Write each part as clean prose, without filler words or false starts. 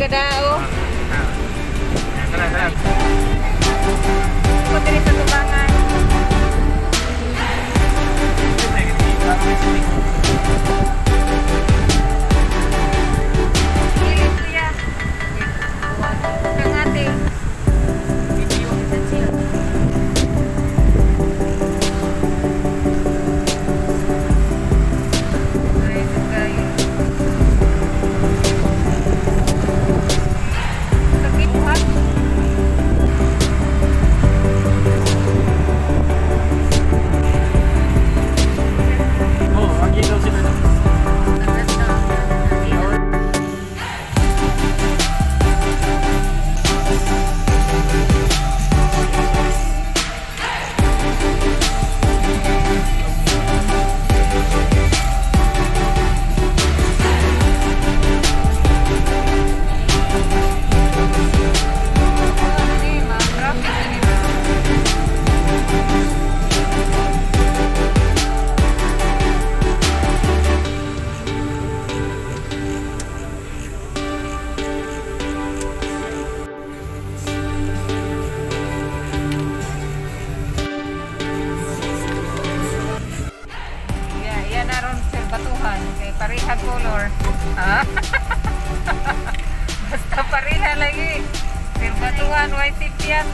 kadao. Ah. Tara, tara. Ko diri sa tubangan. Gilid, kuya. Kang ate. Ay, kayo. Sakit ha? Oh, ang daw sila na. Ano ni, mga traffic na ni. Yeah, yan na ron sir batuhan kay pareha color. Ha? Basta pareha lagi. Sir batuhan way sipyat.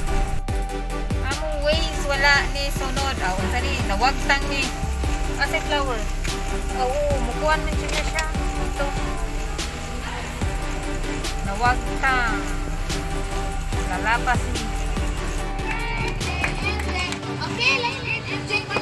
Among ways wala ni sunod. Aw, unsa ni nawagtang ni. Asa flower? Oo, mukuan man siya siya. Ito. Nawagtang. Lalapas ni. Okay, like, MJ.